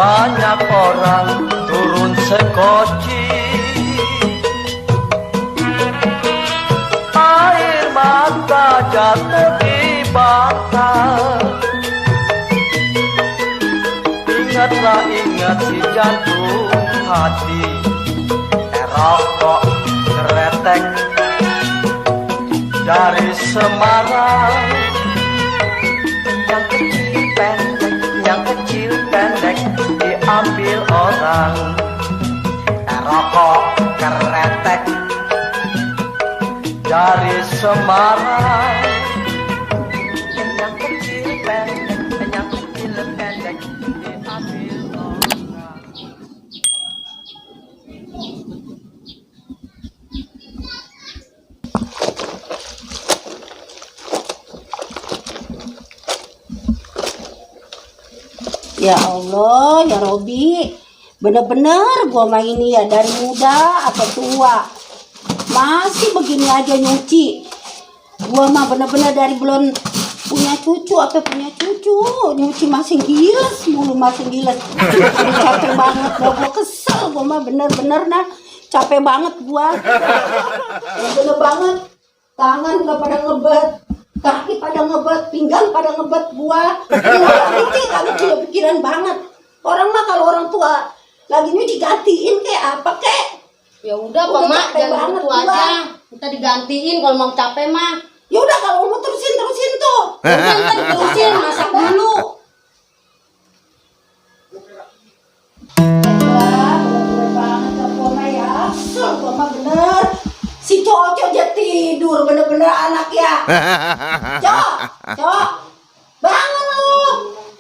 banyak orang turun sekoci, air mata jatuh di bata. Ingatlah ingat si jantung hati, rokok keretek dari Semarang. Yang kecil pendek, yang kecil pendek diambil orang. Rokok keretek dari Semarang. Yang kecil pendek, yang kecil pendek diambil orang. Ya Allah, ya Robi, bener-bener gua mah ini ya dari muda atau tua masih begini aja nyuci. Gua mah bener-bener dari belum punya cucu apa punya cucu nyuci masih giles mulu, masih giles. Capek banget, gua kesel, gua mah bener-bener nah capek banget gua. Bener banget, tangan udah pada ngebet, kaki pada ngebet, pinggang pada ngebet gua. Kagak punya pikiran banget. Orang mah kalau orang tua lagi nyuci gantiin kayak apa kek. Ya udah Pak Mak, jangan gitu aja. Kita digantiin kalau mau capek mah. Ya udah kalau mau terusin tuh. Udah ntar diterusin, masak dulu. Bener-bener banget gua mah ya. Gua mah bener. Si Coco aja tidur bener-bener anak ya. Cok. Bangun lu.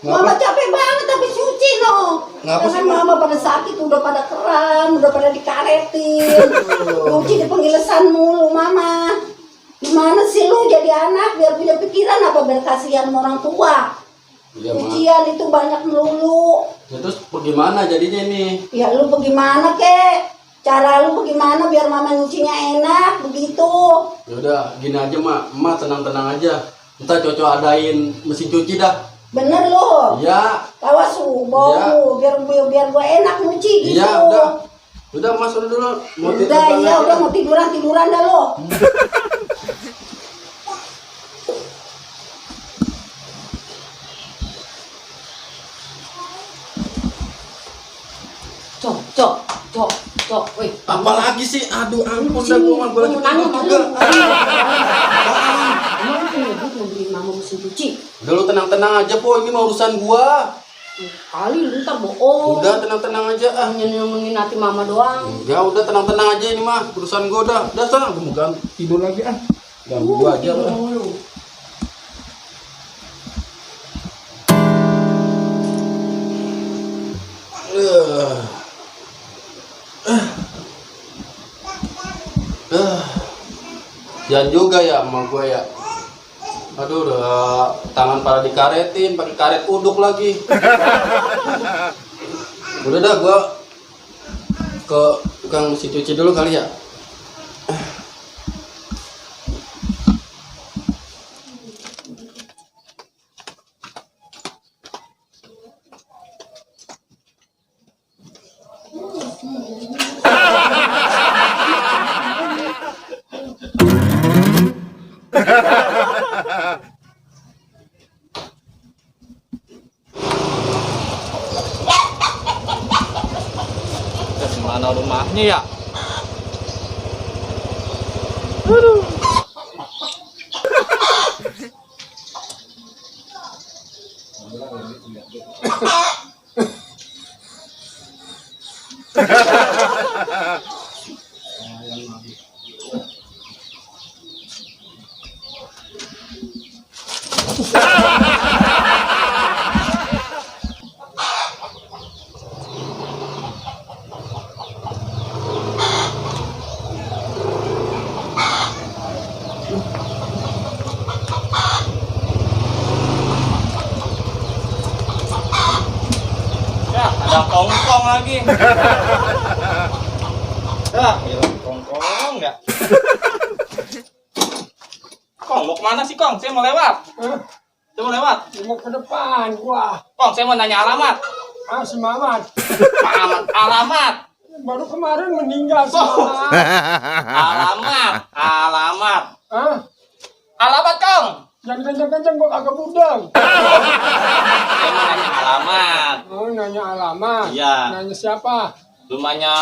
Mama capek banget habis cuci no. Dengan mama pada sakit udah pada kram, udah pada dikaretin. Cuci di pengilesan mulu mama. Gimana sih lu jadi anak biar punya pikiran apa biar kasihan sama orang tua? Iya, Cucian itu banyak melulu. Ya, terus bagaimana jadinya nih? Ya lu bagaimana kek? Cara lu bagaimana biar mama nyucinya enak begitu? Ya udah gini aja Mak tenang-tenang aja. Ntar Coco adain mesin cuci dah. Bener lu. Iya. Awas bau Ya. biar gua enak nyuci gitu. Iya udah masuk dulu. Mau tidur Udah bang iya aja. udah mau tiduran dah lo. Cok, woi. Apalagi sih? Aduh ampun dah gua lagi tidur juga. Emang punya duit mau beli mama mesin cuci? Udah lu tenang-tenang aja Po, ini mau urusan gua. Kali lu ntar bohong. Udah tenang-tenang aja ah. Nyenengin hati mama doang. Ya udah tenang-tenang aja ini mah urusan gua udah. Udah sana gua mau tidur lagi ah. Ganggu gua aja lah. Jangan juga ya sama gue ya. Aduh udah tangan pada dikaretin, pakai karet uduk lagi. Udah dah gue ke tukang mesin cuci dulu kali ya. Mana rumahnya ya? Ada kongkong lagi. Hilang kongkong ya. Kong, mau kemana sih Kong? Saya mau lewat. Saya mau lewat. Mau ke depan gua. Kong, saya mau nanya alamat. Si Mamat. Alamat, alamat. Baru kemarin meninggal si Mamat. Alamat. Hah? Alamat, Kong. Jangan kencang-kencang gua kagak budeng. Saya mau nanya alamat. Oh, nanya alamat. Iya. Nanya siapa? Rumahnya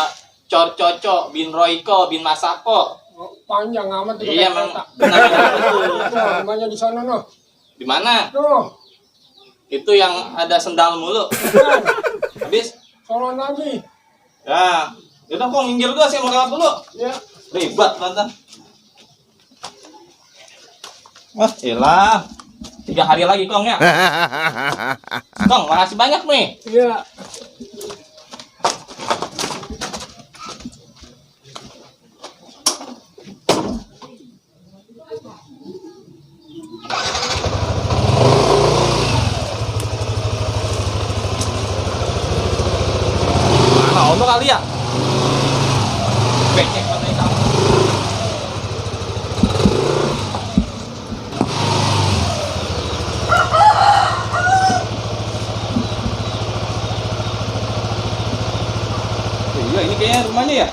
Cor Coco bin Royko bin Masako. Oh, panjang amat itu. Iya, kata. memang benar itu. Tuh, rumahnya di sana noh. Di mana? Tuh, Itu yang ada sendal mulu. kan. Habis? Sono lagi. Ya, udah kok minggir gua, saya mau lewat dulu. Ya. Ribet, Tante. Wah, elah. 3 hari lagi, Kong, ya. Kong, makasih banyak nih. Iya. Mana ono kali ya? Becek katanya kamu. Iya, ini kayaknya rumahnya ya.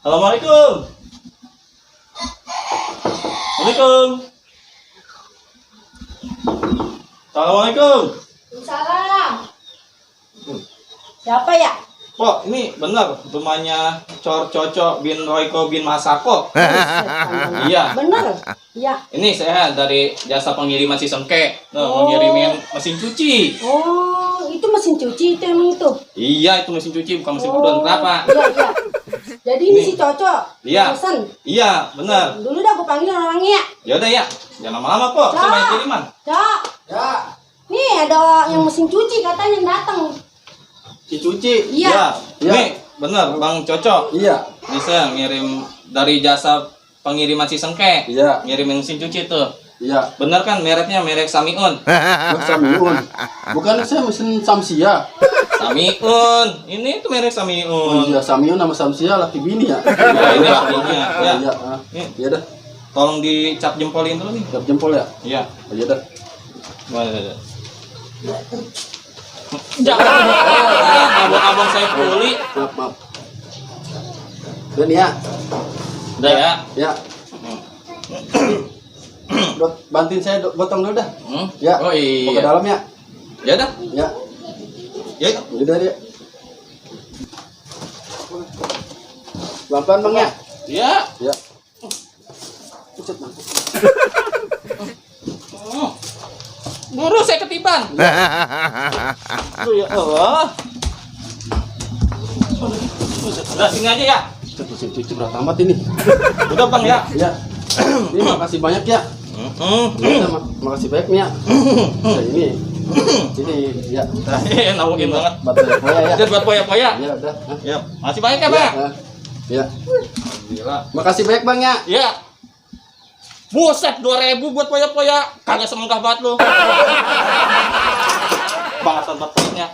Assalamualaikum. Assalamualaikum. Assalamualaikum. Salam. Siapa ya? Kok ini benar rumahnya Cor Coco bin Royko bin Masako? Iya. Bener? Iya. Ini saya dari jasa pengiriman si Sengke. Tuh, Oh. ngirimin mesin cuci. Oh, itu mesin cuci itu emang itu. Iya, itu mesin cuci bukan mesin udon kelapa. Iya, iya. Jadi ini Nih. si Coco. Iya. Pesen. Iya, benar. Dulu dah aku panggil orangnya. Ya udah ya. Jangan lama-lama kok. Saya banyak kiriman. Cok. Ya. Nih ada yang mesin cuci katanya yang datang. Si cuci. Iya. Iya. Nih, benar Bang Coco. Iya. Ini saya ngirim dari jasa pengiriman si Sengke. Iya. Ngirimin mesin cuci tuh. Iya. Bener kan mereknya merek Samiun. Samiun. Bukan saya mesin Samsia. Samiun. Ini tuh merek Oh Samiun. iya, Samiun sama Samsia laki bini ya. Ya, ini aslinya. Oh, Ya. iya. Ah. Nih, Iya dah. tolong dicap jempolin dulu nih. Siap jempol ya. Iya. Oh, iya dah. Boleh. Jangan. Abang-abang saya puli. Maaf, maaf. Udah nih ya. Udah ya. Ya. Bantuin saya gotong dulu dah. Hmm? Ya. Oh Mau ke iya. dalam ya. Ya dah. Ya. Ya. Udah dia. Pelan-pelan Bang ya. Ya. Ya. Pucet Bang. Buru saya ketiban. Aduh ya Allah. Udah sini aja ya. Pucet mesin cuci berat amat ini. Udah Bang ya. Ya. Ini makasih banyak ya. Ya, makasih banyak nih ya. Nah, ini ya. Nauin banget. Buat poya ya. Dia buat poya-poya. Ya udah. Hah? Ya, masih banyak ya, Ya, Bang. ya. Gila. Makasih banyak Bang ya. Ya. Buset, 2.000 buat poya-poya. Kagak semenggah banget lu. Bangatan baterainya.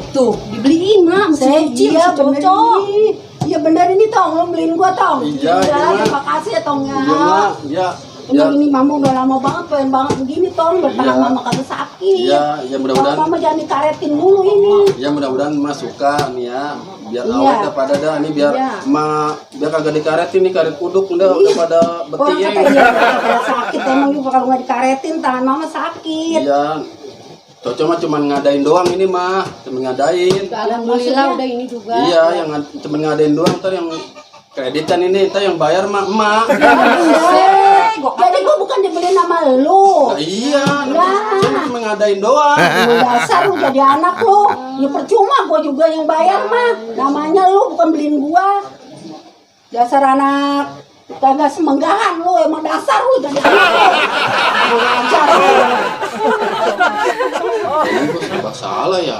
Tuh, dibeliin mah mesin Saya cuci iya, mesin bener cocok. Iya bener ini Tong, lo beliin gua Tong. Iya, iya, Ma. Terima kasih ya Tong ya. Iya Mak. Ya. Ini Ya. ini mama udah lama banget pengen banget begini Tong, bertahan Iya. mama kagak sakit. Iya, ya mudah-mudahan. Mama jangan dikaretin dulu ini. Ya mudah-mudahan Mas suka nih ya. Biar Iya. awet dah pada dah nih biar Iya. biar kagak dikaretin nih karet kuduk udah pada Orang beting. kata iya pada sakit emang juga kalau nggak dikaretin tangan mama sakit. Iya. Cocok mah cuman ngadain doang ini mah, cuman ngadain. Alhamdulillah udah ini juga. Iya, yang cuman ngadain doang ntar yang kreditan ini ntar yang bayar mah emak. Jadi gua bukan dibeliin sama lu. Nah, iya, Lah. saya cuma ngadain doang. Lu dasar lu jadi anak lu. Ya percuma gua juga yang bayar mah. Namanya lu bukan beliin gua. Dasar anak kagak semenggahan lu, emang dasar lu jadi anak lu. Kurang ajar lu. Ini gua serba salah ya.